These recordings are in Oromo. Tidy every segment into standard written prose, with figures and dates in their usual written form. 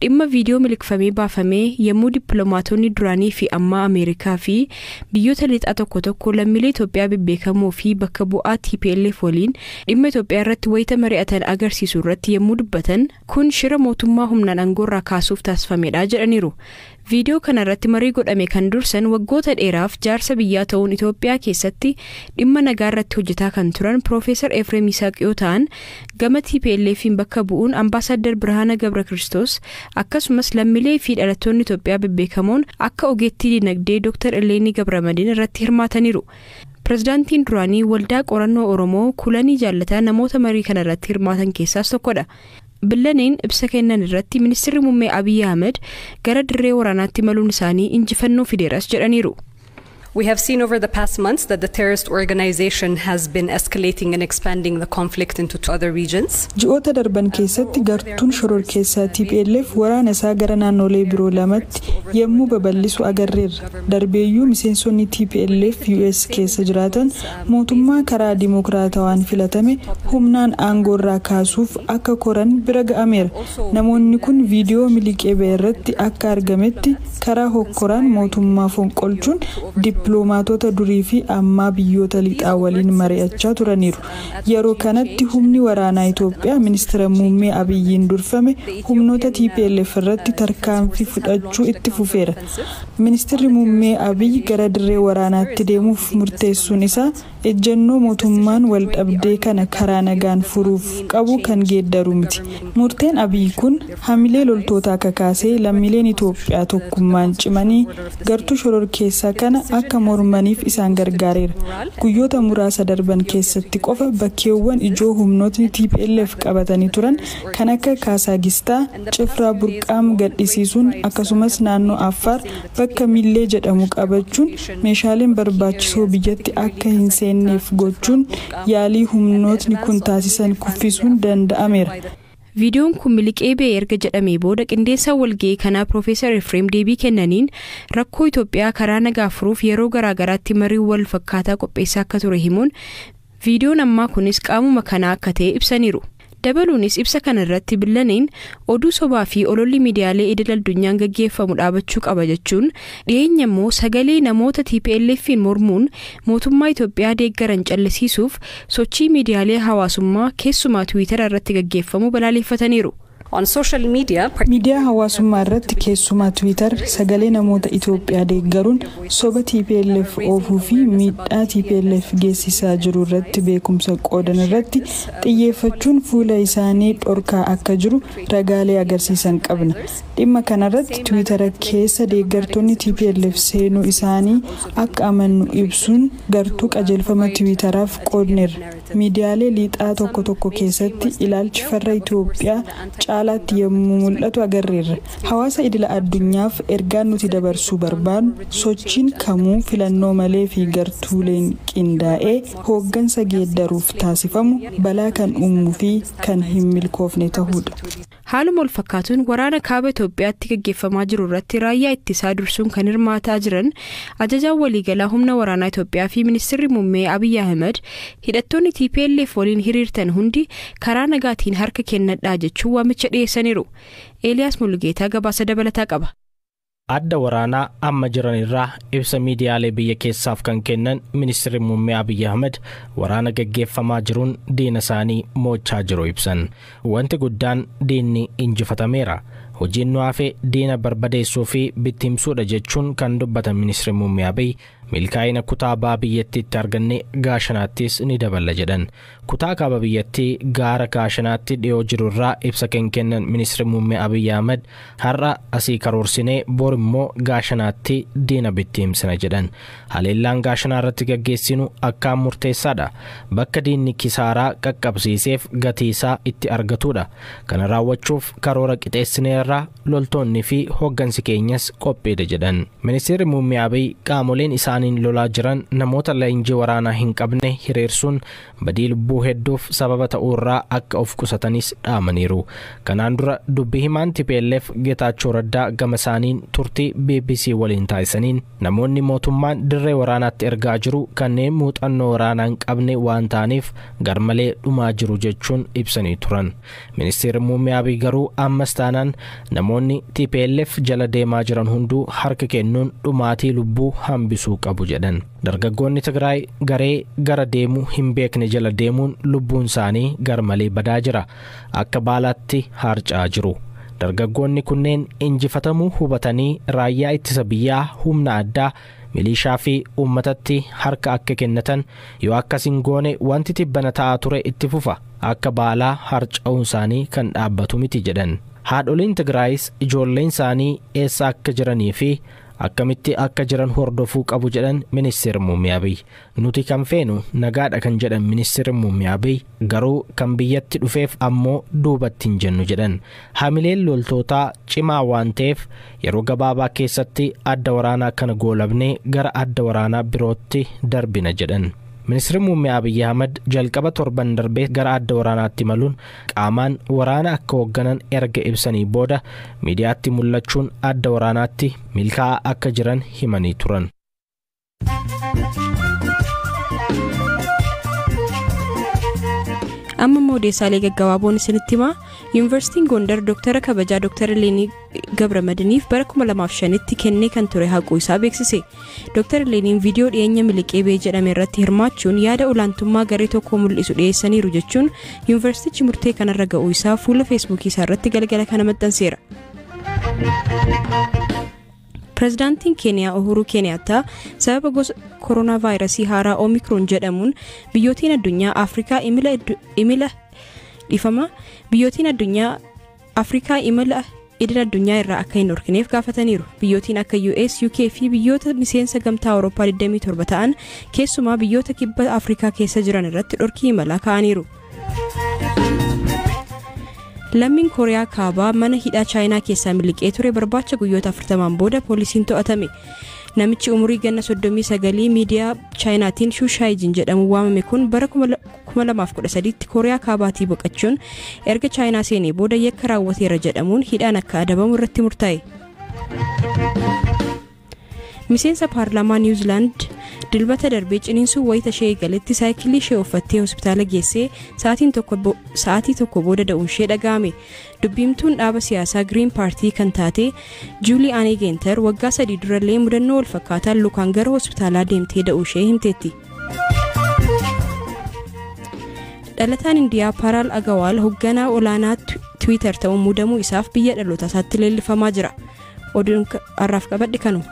Dhimma viidiyoo miliqfamee baafamee yommuu dippiloomaatonni duraanii fi ammaa Ameerikaa fi biyyoota lixaa tokko tokko lammiilee Itoophiyaa bebbeekamoo fi bakka bu'aa TPLF waliin dhimma Itoophiyaa irratti wayita mari'atan agarsiisu irratti yommuu dubbatan, kun shira mootummaa humnaan aangoorraa kaasuuf taasifamedha jedhaniiru. Viidiyoo kana irratti marii godhame kan dursan waggoota dheeraaf jaarsa biyyaa ta'uun Itoophiyaa keessatti dhimma nagaa irratti hojjetaa kan turan Piroofeesar Efreem Yisaaq yoo ta'an, gama TPLF'n bakka bu'uun Ambaasaadder Birhaana Gabra Kiristoos, akkasumas lammiilee fi dhalattoonni Itoophiyaa bebbeekamoon akka ogeettii dinagdee Dr. Illeenii Gabramadiin irratti hirmaataniiru. Pireezidaantiin duraanii Waldaa Qorannoo Oromoo Kulanii Jaallataa namoota marii kana irratti hirmaatan keessaas tokkodha. Billaneen ibsa kennan irratti ministeerri muummee Abiy Ahmed gara dirree waraanaatti maluun isaanii injifannoo fideeras jedhaniiru. We have seen over the past months that the terrorist organization has been escalating and expanding the conflict into two other regions. Ji'oota darban keessatti gartuun shororkeessaa TPLF waraana isaa gara naannolee biroo lamatti yommuu babal'isu agarreerra. Darbeeyyuu miseensonni TPLF US keessa jiraatan mootummaa karaa dimokiraatawaan filatame humnaan aangoorraa kaasuuf akka koran bira ga'ameera. Namoonni kun viidiyoo miliqee ba'e irratti akka argametti karaa hokkoraan mootummaa fonqolchuun dippiloomaatota durii fi ammaa biyyoota lixaa waliin mari'achaa turaniiru. Yeroo kanatti humni waraanaa Itoophiyaa ministeera muummee Abiyyiin durfame humnoota TPLF irratti tarkaanfii fudhachuu itti fufeera. Ministeerri muummee Abiyyi gara dirree waraanaatti deemuuf murteessuun isaa ejjennoo mootummaan wal dhabdee kana karaa nagaan furuuf qabu kan geeddaru miti. Murteen Abiyyi kun hamilee loltootaa kakaasee lammiileen Itoophiyaa tokkummaan cimanii gartuu shororkeessaa kana akka mormaniif isaan gargaareera. Guyyoota muraasa darban keessatti qofa bakkeewwan ijoo humnootni TPLF qabatanii turan kan akka Kaasagistaa, Cifraa Burqaam gadhisiisuun, akkasumas naannoo Affaar bakka Millee jedhamu qabachuun meeshaaleen barbaachisoo biyyatti akka hin seenneef gochuun yaalii humnootni kun taasisan kuffisuun danda'ameera. Viidiyoon kun miliqee ba'e erga jedhamee booda qindeessaan walga'ii kanaa Piroofeesar Efreem deebii kennaniin rakkoo Itoophiyaa karaa nagaa furuuf yeroo garaagaraatti marii wal fakkaataa qopheessaa akka ture himuun, viidiyoon ammaa kunis qaamuma kanaa akka ta'e ibsaniiru. Dabaluunis ibsa kana irratti Billaneen oduu sobaa fi ololli miidiyaalee idil addunyaan gaggeeffamu dhaabachuu qaba jechuun, dhiyeenya immoo sagalee namoota TPLF'n mormuun mootummaa Itoophiyaa deeggaran callisiisuuf sochii miidiyaalee hawaasummaa, keessumaa Tiwiitara irratti gaggeeffamu balaaleffataniiru. On social media, Miidiyaa hawaasummaa irratti, keessumaa Tiwiitar, sagalee namoota Itoophiyaa deeggaruun soba TPLF oofuu fi miidhaa TPLF geessisaa jiru irratti beekumsa qoodan irratti xiyyeeffachuun fuula isaanii dhorkaa akka jiru ragaalee agarsiisan qabna. Dhimma kanarratti Tiwiitara keessa deeggartoonni TPLF seenuu isaanii akka amannu ibsuun gartuu qajeelfama Tiwiitaraaf qoodneerra. Miidiyaalee lixaa tokko tokko keessatti ilaalchi farra Itoophiyaa caalaatti yommuu mul'atu agarreerra. Hawaasa idila addunyaaf ergaan nuti dabarsuu barbaannu, sochiin kamuu filannoo malee fi gartuuleen qindaa'ee hooggansa geeddaruuf taasifamu balaa kan uumuu fi kan hin milkoofne ta'uudha. Haaluma wal fakkaatuun waraana kaaba Itoophiyaatti gaggeeffamaa jiru irratti raayyaa ittisaa dursuun kan hirmaataa jiran ajajaan waliigalaa humna waraanaa Itoophiyaa fi ministeerri muummee Abiy Ahmed hidhattoonni TPLF waliin hiriirtan hundi karaa nagaatiin harka kennadhaa jechuun waamicha dhiyeessaniiru. Eeliyaas Mulugeetaa gabaasa dabalataa qaba. Adda waraanaa amma jiran irraa ibsa miidiyaalee biyya keessaaf kan kennan ministeerri muummee Abiy Ahmed waraana gaggeeffamaa jiruun diina isaanii mo'achaa jiru ibsan. Wanti guddaan diinni injifatameera. Hojiin nu hafe diina barbadeessuu fi bittimsuudha jechuun kan dubbatan ministeerri muummee Abiy, milkaa'ina kutaa baha biyyattiitti arganne Gaashanaattis ni daballa jedhan. Kutaa kaaba biyyattii gaara Gaashanaatti dhiyoo jiru irraa ibsa kan kennan ministeerri muummee Abiy Ahmed, har'a asii karoorsinee bor immoo Gaashanaatti diina bittimsina jedhan. Haleellaan Gaashanaa irratti gaggeessinu akkaan murteessaadha. Bakka diinni kisaaraa qaqqabsiiseef gatii isaa itti argatudha. Kana raawwachuuf karoora qixeessineerra, loltoonni fi hooggansi keenyas qophiidha jedhan. Ministeerri muummee Abiy qaamoleen isaanii isaaniin lolaa jiran namoota leenjii waraanaa hin qabne hiriirsuun badii lubbuu hedduuf sababa ta'uurraa akka of qusatanis dhaamaniiru. Kanaan dura dubbii himaan TPLF Geetaachoo Raddaa gama isaaniin turtii BBC waliin taasisaniin namoonni mootummaan dirree waraanaatti ergaa jiru kanneen muuxannoo waraanaa hin qabne waan ta'aniif garmalee dhumaa jiru jechuun ibsanii turan. Ministeerri Muummee Abiy garuu ammas taanaan namoonni TPLF jala deemaa jiran hunduu harka kennuun dhumaatii lubbuu hambisuu qabu jedhan. Dargaggoonni Tigraay garee gara deemuu hin beekne jala deemuun lubbuun isaanii garmalee badaa jira. Akka baalaatti harca'aa jiru. Dargaggoonni kunneen injifatamuu hubatanii raayyaa ittisa biyyaa humna addaa milishaa fi uummatatti harka akka kennatan yoo akkas hin goone wanti tibbana ta'aa ture itti fufa akka baalaa harca'uun isaanii kan dhaabbatu miti jedhan. Haadholiin Tigraayis ijoolleen isaanii eessa akka jiranii fi akkamitti akka jiran hordofuu qabu jedhan Ministeerri Muummee Abiy. Nuti kan feenu nagaadha kan jedhan Ministeerri Muummee Abiy garuu kan biyyatti dhufeef ammoo duubatti hin jennu jedhan. Hamileen loltootaa cimaa waan ta'eef yeroo gabaabaa keessatti adda waraanaa kana goolabnee gara adda waraanaa birootti darbina jedhan. Ministeerri Muummee Abiy Ahmad jalqaba torban darbee gara adda waraanaatti imaluun qaamaan waraana akka hoogganan erga ibsanii booda miidiyaatti mul'achuun adda waraanaatti milkaa'aa akka jiran himanii turan. Amma immoo odeessaalee gaggabaaboon isinitti himaa. Yuunivarsiitiin Gondar Dooktara kabajaa Dooktara Leenii Gabramadiniif bara 2005tti kennee kan ture haquu isaa beeksise. Dooktara Leeniin viidiyoo dhiyeenya miliqee bee jedhame irratti hirmaachuun yaada olaantummaa garee tokkoo mul'isu dhiyeessaniiru jechuun yuunivarsiitichi murtee kanarra ga'uu isaa fuula feesbuukii isaa irratti galgala kana maxxanseera. Pireezidaantiin Keeniyaa Uhuru Keeniyaattaa sababa gosa koronaa vaayirasii haaraa Oomikroon jedhamuun biyyootiin addunyaa Afrikaa imala idil addunyaa irraa akka hin dhorkineef gaafataniiru. Biyyootiin akka US, UK fi biyyoota miseensa gamtaa Awurooppaa 27 ta'an keessumaa biyyoota kibba Afrikaa keessa jiran irratti dhorkii imalaa kaa'aniiru. Lammiin Kooriyaa Kaabaa mana hidhaa Chaayinaa keessaa miliqee ture barbaacha guyyoota 40 booda poolisiin to'atame. Namichi umurii ganna 39 miidiyaa Chaayinaatiin Shushaayijin jedhamu waamame kun bara 2013tti Kooriyaa Kaabaatii boqochuun erga Chaayinaa seenee booda yakka raawwateera jedhamuun hidhaan akka adabamu irratti murtaa'e. Miseensa paarlaamaa Niwuziilaand dilbata darbee ciniinsuu wayita ishee eegaletti saayikilii ishee uffattee hospitaala geessee sa'aatii tokko booda da'uun ishee dhaga'ame. Dubbiimtuun dhaaba siyaasaa Giriin Paartii kan taate Juulii Aanee Geenter waggaa 3 durallee mudannoo wal fakkaataan lukaan gara hospitaalaa deemtee da'uu ishee himteetti. Dhalataan Indiyaa Paaraal Agawaal hoogganaa olaanaa Tiwiitar ta'uun muudamuu isaaf biyya dhaloota isaatti leellifamaa jira. Oduun har'aaf qabadhe kanuma.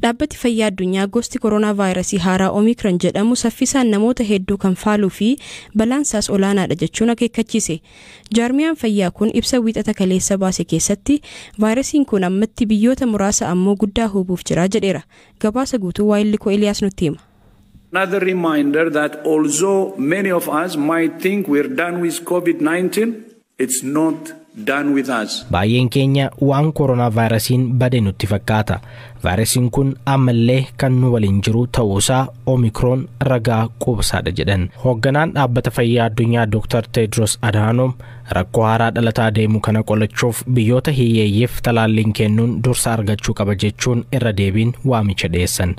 Dhaabbati fayyaa addunyaa gosti koronaa vaayirasii haaraa Oomikron jedhamu saffisaan namoota hedduu kan faaluu fi balaan isaas olaanaadha jechuun akeekkachiise. Jaarmiyaan fayyaa kun ibsa wiixata kaleessa baase keessatti vaayirasiin kun ammatti biyyoota muraasa ammoo guddaa hubuuf jira jedheera. Gabaasa guutuu Waayillikoo Eliyaas nutti hima. Another reminder that although many of us might think we're done with COVID-19, it's not done with us. Baay'een keenya waan koronaa vaayirasiin bade nutti fakkaata. Vaayirasiin kun ammallee kan nu waliin jiru ta'uusaa Oomikroon ragaa quubsaadha jedhan. Hoogganaan dhaabbata fayyaa addunyaa Dr. Tedros Adhanom rakkoo haaraa dhalataa deemu kana qolachuuf biyyoota hiyyeeyyiif talaalliin kennuun dursa argachuu qaba jechuun irra deebiin waamicha dhiyeessan.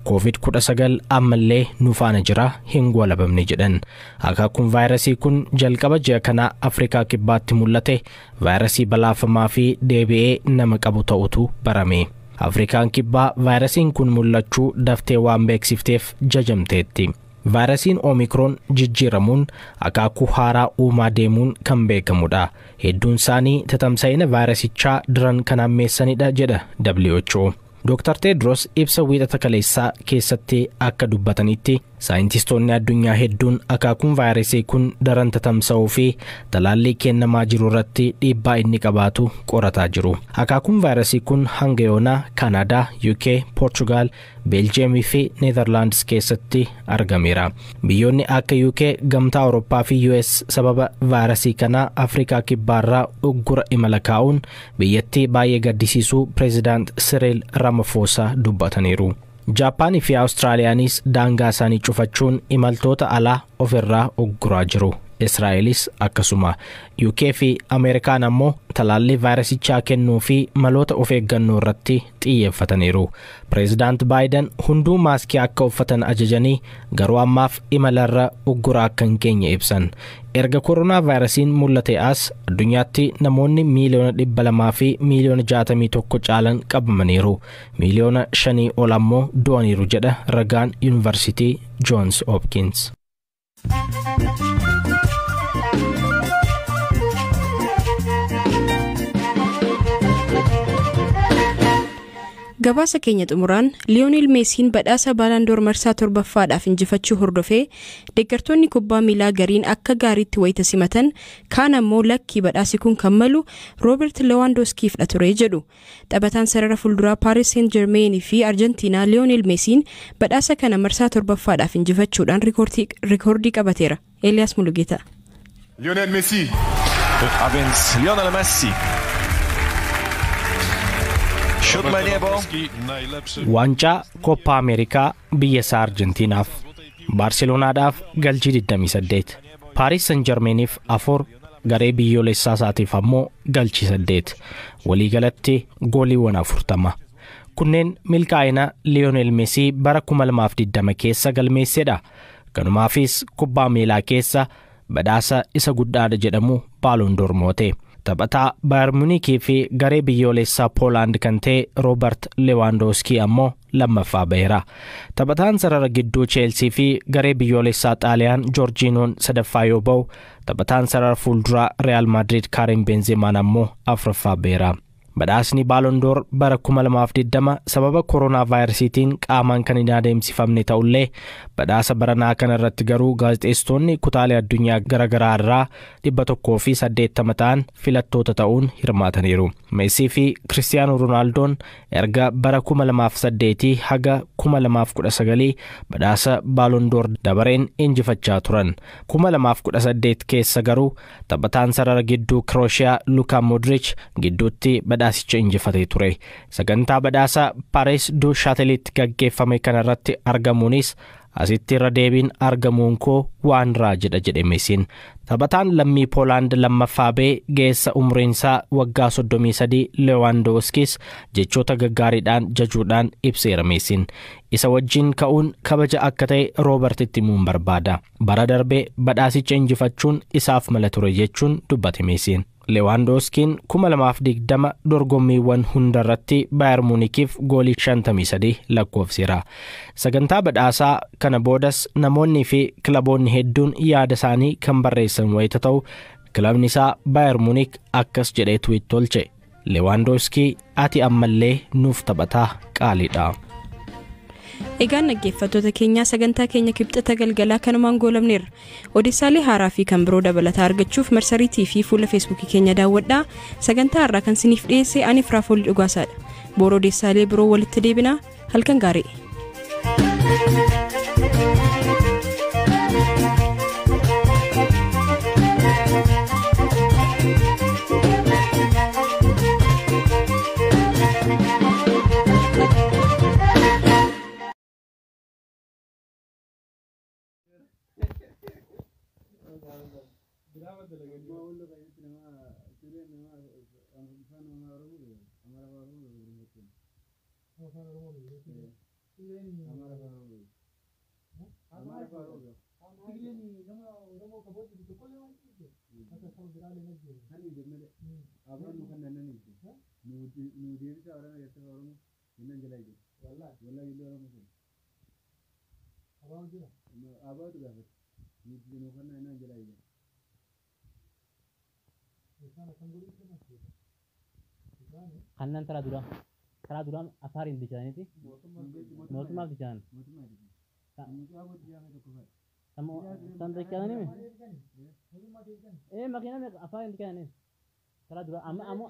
COVID-19 ammallee nu faana jira hin goolabamne jedhan. Akaakuun vaayirasii kun jalqaba ji'a kanaa Afrikaa kibbaatti mul'ate vaayirasii balaafamaa fi deebi'ee nama qabu ta'utu barame. Afrikaan kibbaa vaayirasiin kun mul'achuu daftee waan beeksifteef jajamteetti. Vaayirasiin Oomikroon jijjiiramuun akaakuu haaraa uumaa deemuun kan beekamudha. Hedduun isaanii tatamsa'ina vaayirasichaa daran kan hammeessanidha jedha WHO. Dr. Tedros ibsa wiixata kaleessaa keessatti akka dubbatanitti Saayintistoonni addunyaa hedduun akaakuun vaayirasii kun daran tatamsa'uu fi talaallii kennamaa jiru irratti dhiibbaa inni qabaatu qorataa jiru. Akaakuun vaayirasii kun hanga yoonaa Kaanaadaa, UK, Poorchugaal, Beeljeemii fi Neezerlaandis keessatti argameera. Biyyoonni akka UK, Gamtaa Awurooppaa fi US sababa vaayirasii kanaa Afrikaa Kibbaarraa uggura imala kaa'uun biyyattii baay'ee gaddisiisuu Pireezidaant Siriil Ramaphosa dubbataniiru. Jaappaanii fi Awustiraaliyaanis daangaa isaanii cufachuun imaltoota alaa ofirraa ugguraa jiru. Israa'elis akkasuma. UK fi Ameerikaan ammoo talaallii vaayirasichaa kennuu fi maloota of eeggannoo irratti xiyyeeffataniiru. Pireezidaant Baayiden hunduu maaskii akka uffatan ajajanii garuu ammaaf imalarra uggura akka hin geenye ibsan. Erga koronaa vaayirasiin mul'ate as addunyaatti namoonni 200,000,000 fi 61,000,000 caalan qabamaniiru. 5 miliyoona ol ammoo du'aniiru jedha ragaan Yuunivarsiitii Joons Hopkins. Gabaasa keenya xumuraan Liyoonel Meesiin badhaasa Baalaandoor marsaa torbaffaadhaaf injifachuu hordofee deeggartoonni kubbaa miilaa gariin akka gaariitti wayita simatan, kaan ammoo lakkii, badhaasi kun kan malu Roobert Lewaandooskiifdha ture jedhu. Taphataan sarara fuulduraa Paaris Seent Jermeenii fi Arjentiinaa Liyoonel Meesiin badhaasa kana marsaa torbaffaadhaaf injifachuudhaan rikoordii qabateera. Eeliyaas Mulugeeta. Lionel Messi. A więc Lionel Messi. Siódme niebo. Waancaa Koppa Ameerikaa biyya isaa Arjentiinaaf, Baarselonaadhaaf galchii 28, Paaris San Jarmeeniif 4, garee biyyoolessaa isaatiif ammoo galchii 8, waliigalatti gooliiwwan 40. Kunneen milkaa'ina Liyoonel Meesii bara 2020 keessa galmeessedha. Kanumaafis kubbaa miilaa keessa badhaasa isa guddaadha jedhamu Baaloon moote. Taphataa Baayern Muniikii fi garee biyyoolessaa Poolaand kan ta'e Roobert Lewaandooskii ammoo lammaffaa baheera. Taphataan sarara gidduu Cheelsii fi garee biyyoolessaa Xaaliyaan Joorjiinoon sadaffaa yoo ba'u, taphataan sarara fuulduraa Real Maadrid Kaarim Benzeemaan ammoo afuraffaa baheera. Badhaasni Baaloondoor bara 2020 sababa koronaa vaayirasiitiin qaamaan kan hin adeemsifamne ta'ullee, badhaasa baranaa kana irratti garuu gaazexeessitoonni kutaalee addunyaa garaagaraa irraa 180 ta'an filattoota ta'uun hirmaataniiru. Meesii fi Kiristiyaanoo Roonaaldoon erga bara 2008 haga 2019 badhaasa Baaloondoor dabareen injifachaa turan. 2018 keessa garuu taphataan sarara gidduu Kirooshiyaa Lukaa Modric gidduutti badhaasicha injifatee ture. Sagantaa badhaasa Paris du Shaatelitti gaggeeffame kanarratti argamuunis asitti irra deebiin argamuun koo waan raajidha jedhe Meesiin. Taphataan lammii Poolaand lammaffaa ba'e geessa umriin isaa waggaa 33 Lewaandooskis jechoota gaggaariidhaan jajuudhaan ibseera Meesiin. Isa wajjin ka'uun kabaja akka ta'e Roobertitti himuun barbaada. Bara darbee badhaasicha injifachuun isaaf mala ture jechuun dubbate Meesiin. Lewaandooskiin 2020 dorgommiiwwan hundarratti Baayern Muunikiif goolii 53 lakkoofseera. Sagantaa badhaasaa kana boodas namoonni fi kilaboonni hedduun yaada isaanii kan barreessan wayita ta'u, kilabni isaa Baayern Muunik akkas jedhee tweet tolche. "Lewaandooskii, ati ammallee nuuf taphataa qaaliidha." Egaan dhaggeeffattoota keenyaa, sagantaa keenya Kibxata galgalaa kanumaan goolabneerra. Odeessaalee haaraa fi kan biroo dabalataa argachuuf marsariitii fi fuula Feesbuukii keenya daawwadhaa. Sagantaa har'aa kan siniif dhiyeesse ani Firaafoolii Dhugaasaadha. Boora odeessaalee biroo walitti deebinaa, halkan gaarii. 韶 Tan beekamanii mi? Ee, makiina meeqa afaan itti kennaniif? Karaa dura amma ammoo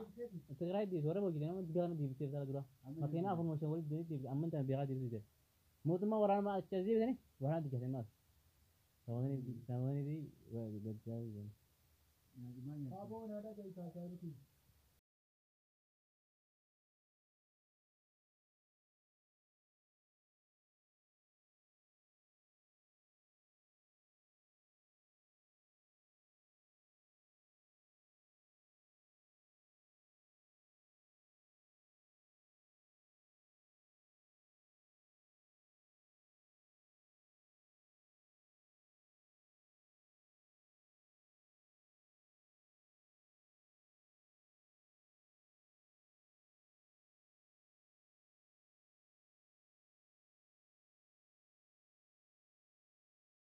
Tigraay deebisu warra boojii nama digaa deebiteef karaa dura makiina afur mooshan walitti deebite amma tana beekaa deebisuu mootummaa waraana achi as deebisanii waraana digatanii maal? Sabaanii fi gaddaa.